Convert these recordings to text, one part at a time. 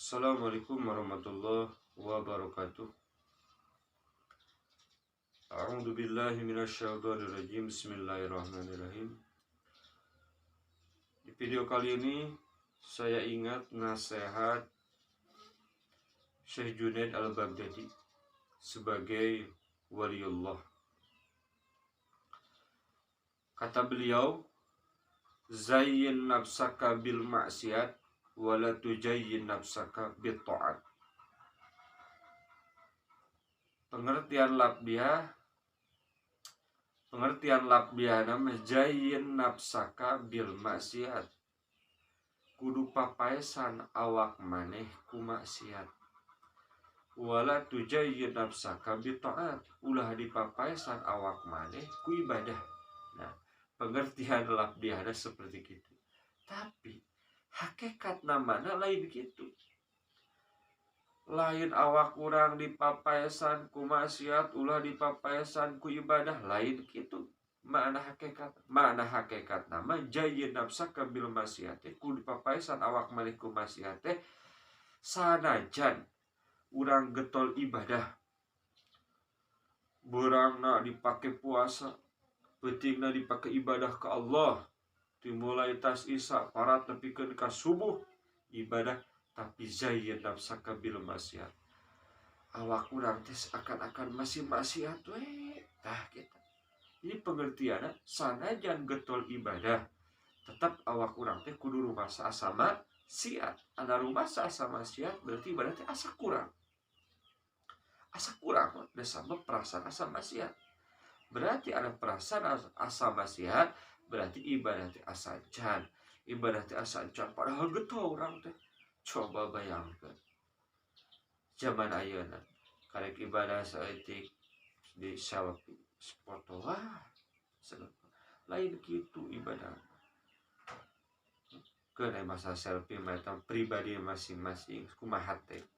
Assalamualaikum warahmatullahi wabarakatuh. A'udzu billahi minasyaitonir rajim. Bismillahirrahmanirrahim. Di video kali ini saya ingat nasihat Syekh Junaid Al-Baghdadi sebagai waliullah. Kata beliau, "Zayyin nafsaka bil maksiat wala tuzayyin nafsaka bit ta'at." Pengertian labdiah, pengertian labdiah nama zayyin nafsaka bil maksiat. Kudu papaesan awak maneh ku maksiat. Wala tuzayyin nafsaka bit ta'at. Ulah dipapaesan awak maneh ku ibadah. Nah, pengertian labdiah seperti itu. Tapi hakikat namanya lain gitu, lain awak urang dipapaesan ku maksiat, ulah dipapaesan ku ibadah, lain gitu makna hakikat. Makna hakikat nama zayyin nafsaka bil maksiat, ku dipapaesan awak maneh ku maksiat teh, sanajan urang getol ibadah, beurangna dipake puasa, peutingna dipake ibadah ke Allah, dimulai tas Isya parat nepikeun ka subuh ibadah, tapi zayyin nafsaka bil maksiat, awak urang teh akan-akan masih maksiat we. Tah, kita ini pengertiannya, sanajan getol ibadah, tetap awak urang teh kudu rumasa asa maksiat. Ana rumasa asa maksiat berarti ibadah teh asa kurang, asa kurang. Udah sama perasaan asa maksiat, berarti ada perasaan asa maksiat, berarti ibadah teh asa can, ibadah teh asa can, padahal getol urang teh. Coba bayangkan zaman ayeuna karek ibadah saeutik di selfie, foto, wah, lain gitu ibadah. Ke masa selfie mah pribadi masing-masing, kumaha hate.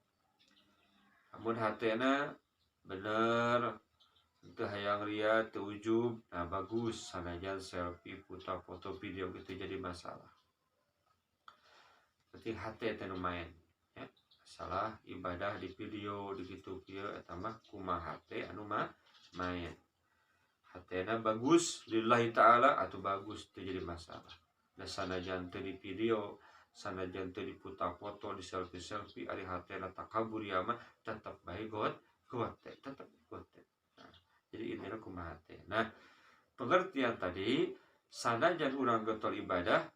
Amun hatena bener, teu hayang ria, teu ujub, nah bagus. Sanajan selfie, foto video gitu jadi masalah, penting hate teh nu main ya. Masalah ibadah di video di kitu kieu, eta mah kumaha hate anu mah main. Hatena bagus lillahi ta'ala atau bagus, teu jadi masalah. Nah, sanajan teu di video, sanajan teu diputar foto, di selfie selfie, ari hatena takabur ya mah tetep bae got gote, tetep gote. Nah, jadi intinya kumaha teh. Nah, pengertian tadi, sanajan urang getol ibadah,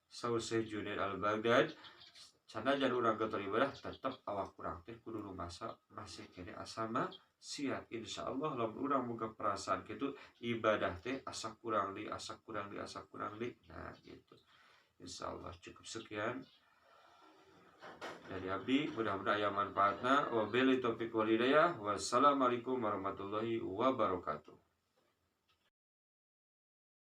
saur Syekh Junaid Al-Baghdad, sanajan urang getol ibadah, tetep awak urang teh kudu rumasa masih keneh asa maksiat. Insyaallah lamun urang boga perasaan gitu, ibadah teh asa kurang di, asa kurang di, asa kurang di. Nah, gitu. Insyaallah cukup sekian dari abdi, mudah-mudahan aya manfaatna. Wabillahi taufik wal hidayah, wassalamualaikum warahmatullahi wabarakatuh.